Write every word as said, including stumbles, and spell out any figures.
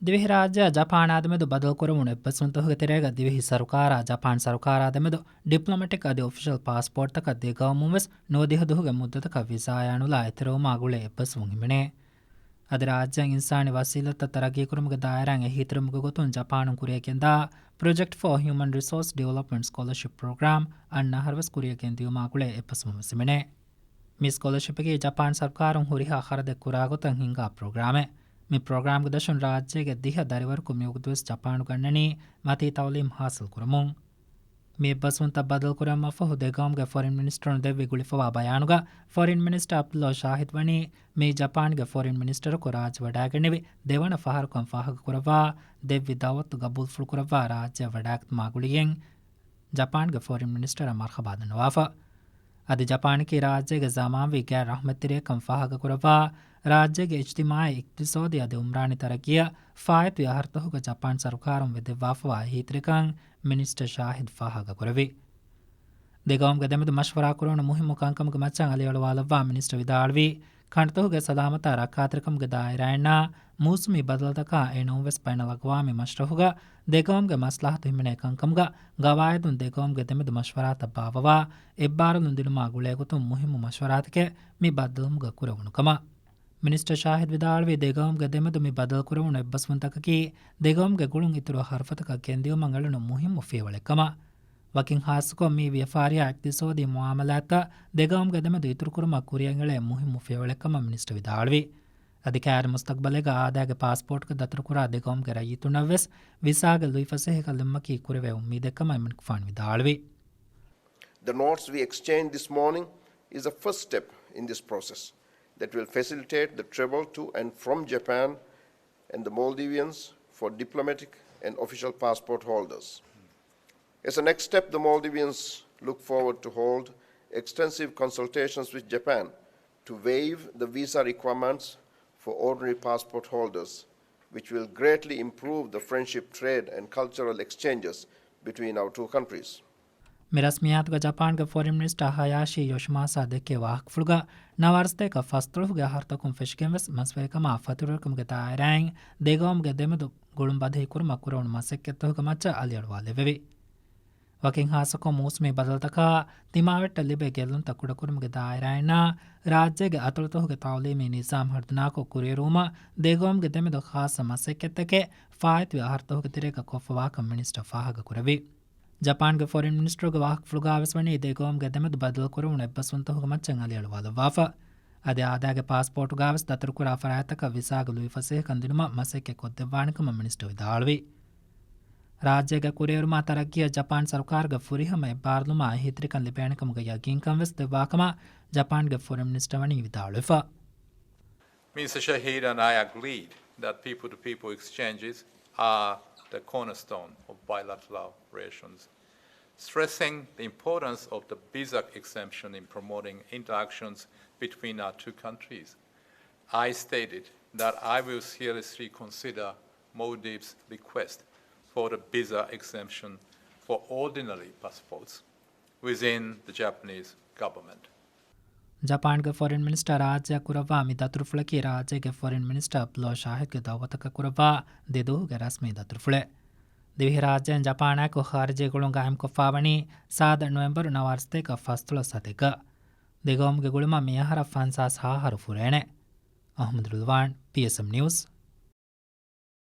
ދިވެހިރާއްޖެއާ ޖަޕާނާ ދެމެދު ބަދަލުކުރެވުނު އެއްބަސްވުންތަކުގެ ތެރޭގަ ދިވެހި ސަރުކާރާ ޖަޕާން ސަރުކާރާ ދެމެދު ޑިޕްލޮމެޓިކް އަދި އޮފިޝަލް ޕާސްޕޯޓްތަކަށް ދެ ގައުމުން ވެސް ނުވަދިހަ ދުވަހުގެ މުއްދަތަކަށް ވިސާ އައިއްލައިނުލާ އެތެރެވުމާ ގުޅޭ އެއްބަސްވުން ހިމެނޭ. އަދި ރާއްޖޭން އިންސާނީ ވަސީލަތްތައް ތަރައްގީކުރުމުގެ ދާއިރާއިން އެހީތެރިވުމުގެ ގޮތުން ޖަޕާނުން ކުރިޔަށްގެންދާ ޕްރޮޖެކްޓް ފޯ ހިއުމަން ރިސޯސް ޑިވެލޮޕްމަންޓް ސްކޮލަރޝިޕް ޕްރޮގްރާމް އަންނަ އަހަރު ވެސް ކުރިޔަށްގެން ދިޔުމާ ގުޅޭ އެއްބަސްވުން ވެސް ހިމެނޭ. މި ސްކޮލަރޝިޕަކީ ޖަޕާން ސަރުކާރުން ހުރިހާ ޚަރަދެއް ކުރާ ގޮތަށް ހިންގާ ޕްރޮގްރާމެއް. މި ޕްރޮގްރާމްގެ ދަށުން ރާއްޖޭގެ ދިހަ ދަރިވަރަކު މިވަގުތުވެސް ޖަޕާނުގަ އަންނަނީ މަތީ ތައުލީމް ހާސިލް ކުރަމުން. މި އެއްބަސްވުންތައް ބަދަލުކުރުމަށްފަހު ދެގައުމުގެ ފޮރިން މިނިސްޓަރުން ދެއްވި ގުޅިފަވާ ބަޔާނުގަ ފޮރިން މިނިސްޓަރ ޢަބްދުﷲ ޝާހިދު ވަނީ މިއީ ޖަޕާންގެ ފޮރިން މިނިސްޓަރަކު ރާއްޖެ ވަޑައިގެންނެވި ދެވަނަ ފަހަރުކަން ފާހަގަކުރައްވާ، ދެއްވި ދައުވަތު ގަބޫލުފުޅުކުރައްވާ ރާއްޖެއަށް ވަޑައިގަތުމާ ގުޅިގެން ޖަޕާންގެ ފޮރިން މިނިސްޓަރަށް މަރްޙަބާ ދަންނަވާފަ. އަދި ޖަޕާނަކީ ރާއްޖޭގެ ޒަމާންވީ ޣައިރު ރަޙްމަތްތެރިއެއްކަން ފާހަގަކުރައްވާ، ރާއްޖޭގެ އިޖްތިމާޢީ، އިޤްތިޞާދީ އަދި އުމްރާނީ ތަރައްގީއަށް ފާއިތުވި އަހަރުތަކުގަ ޖަޕާން ސަރުކާރުން ވެދެއްވާފަވާ އެހީތެރިކަން މިނިސްޓަރ ޝާހިދު ފާހަގަކުރެއްވި. ދެގައުމުގެ ދެމެދު މަޝްވަރާ ކުރެވުނު މުހިއްމު ކަންކަމުގެ މައްޗަށް އަލިއަޅުވާލައްވާ މިނިސްޓަރ ވިދާޅުވީ، ކަނޑުތަކުގެ ސަލާމަތާ ރައްކާތެރިކަމުގެ ދާއިރާއިންނާ މޫސުމީ ބަދަލުތަކާ އެނޫންވެސް ބައިނަލްއަގްވާމީ މަޝްރަހުގަ ދެގައުމުގެ މަސްލަހަތު ހިމެނޭ ކަންކަމުގަ ގަވާއިދުން ދެގައުމުގެ ދެމެދު މަޝްވަރާތައް ބާއްވަވާ އެއްބާރުލުން ދިނުމާ ގުޅޭގޮތުން މުހިއްމު މަޝްވަރާތަކެއް މި ބައްދަލުވުމުގަ ކުރެވުނު ކަމަށް. މިނިސްޓަރ ޝާހިދު ވިދާޅުވީ، ދެގައުމުގެ ދެމެދު މި ބަދަލުކުރެވުނު އެއްބަސްވުންތަކަކީ ދެގައުމުގެ ގުޅުން އިތުރު ހަރުފަތަކަށް ގެންދިޔުމަށް އެޅުނު މުހިއްމު ފިޔަވަޅެއް ކަމަށް. ވަކިން ހާއްސަކޮށް މި ވިޔަފާރިއާ އިޤްތިޞާދީ މުއާމަލާތްތައް ދެގައުމުގެ ދެމެދު އިތުރުކުރުމަށް ކުރިޔަށް އެޅޭ މުހިއްމު ފިޔަވަޅެއް ކަމަށް މިނިސްޓަރ ވިދާޅުވި. އަދި ކައިރި މުސްތަޤްބަލެއްގަ އާދައިގެ ޕާސްޕޯޓްގަ ދަތުރުކުރާ ދެގައުމުގެ ރައްޔިތުންނަށް ވެސް ވިސާގެ ލުއިފަސޭހަކަން ލިބުމަކީ ކުރެވޭ އުއްމީދެއް ކަމަށް އެމަނިކުފާނު ވިދާޅުވި. The notes we exchanged this morning is a first step in this process that will facilitate the travel to and from Japan and the Maldivians for diplomatic and official passport holders. As a next step, the Maldivians look forward to hold extensive consultations with Japan to waive the visa requirements for ordinary passport holders, which will greatly improve the friendship, trade, and cultural exchanges between our two countries. މި ރަސްމިއްޔާތުގަ ޖަޕާންގެ ފޮރިން މިނިސްޓަރ ހަޔާޝީ ޔޮޝިމާސާ ދެއްކޭ ވާހަކަފުޅުގަ، ނަވާރަސަތޭކަ ފަސްދޮޅަހުގެ އަހަރުތަކުން ފެށިގެން ވެސް މަސްވެރިކަމާ ފަތުރުވެރިކަމުގެ ދާއިރާއިން ދެގައުމުގެ ދެމެދު ގުޅުން ބަދަހި ކުރުމަށް ކުރެވުނު މަސައްކަތްތަކުގެ މައްޗަށް އަލިއަޅުވާލެވެވި. ވަކިން ހާއްސަކޮށް މޫސުމީ ބަދަލުތަކާ ތިމާވެއްޓަށް ލިބޭ ގެއްލުންތައް ކުޑަކުރުމުގެ ދާއިރާއިންނާ ރާއްޖޭގެ އަތޮޅުތަކުގެ ތައުލީމީ ނިޒާމް ހަރުދަނާކޮށް ކުރިއެރުވުމަށް ދެގައުމުގެ ދެމެދު ޚާއްޞަ މަސައްކަތްތަކެއް ފާއިތުވި އަހަރުތަކުގެ ތެރޭގަ ކޮށްފަވާކަން މިނިސްޓަރ ފާހަގަކުރެއްވި. ޖަޕާންގެ ފޮރިން މިނިސްޓަރުގެ ވާހަކަފުޅުގާވެސް ވަނީ ދެގައުމުގެ ދެމެދު ބަދަލުކުރެވުނު އެއްބަސްވުންތަކުގެ މައްޗަށް އަލިއަޅުވާލައްވާފަ. އަދި އާދައިގެ ޕާސްޕޯޓުގާވެސް ދަތުރުކުރާ ފަރާތްތަކަށް ވިސާގެ ލުއިފަސޭހަކަން ދިނުމަށް މަސައްކަތް ކޮށްދެއްވާނެ ކަމަށް މިނިސްޓަރ ވިދާޅުވި. ރާއްޖޭގެ ކުރިއެރުމާ ތަރައްގީއަށް ޖަޕާން ސަރުކާރުގެ ފުރިހަމަ އެއްބާރުލުމާ އެހީތެރިކަން ލިބޭނެ ކަމުގެ ޔަގީންކަން ވެސް ދެއްވާ ކަމަށް ޖަޕާންގެ ފޮރިން މިނިސްޓަރ ވަނީ ވިދާޅުވެފަ. Mister Shahid and I agreed that people-to-people exchanges are the cornerstone of bilateral relations, stressing the importance of the visa exemption in promoting interactions between our two countries. I stated that I will seriously consider Maldives' request for the visa exemption for ordinary passports within the Japanese government. ޖަޕާންގެ ފޮރިން މިނިސްޓަރ ރާއްޖެއަށް ކުރައްވާ މި ދަތުރުފުޅަކީ ރާއްޖޭގެ ފޮރިން މިނިސްޓަރ ޢަބްދުﷲ ޝާހިދުގެ ދައުވަތަކަށް ކުރައްވާ ދެ ދުވަހުގެ ރަސްމީ ދަތުރުފުޅެއް. ދިވެހިރާއްޖޭން ޖަޕާނާއެކު ޚާރިޖީ ގުޅުން ގާއިމްކޮށްފާވަނީ ސާދަ ނޮވެމްބަރު ނަވާރަސަތޭކަ ފަސްދޮޅަސް އަދެއްގަ. ދެގައުމުގެ ގުޅުމަށް މިއަހަރަށް ފަންސާސް ހަ އަހަރު ފުރޭނެ. އަޙްމަދު ރިޟްވާން، ޕީއެސްއެމް ނިއުސް،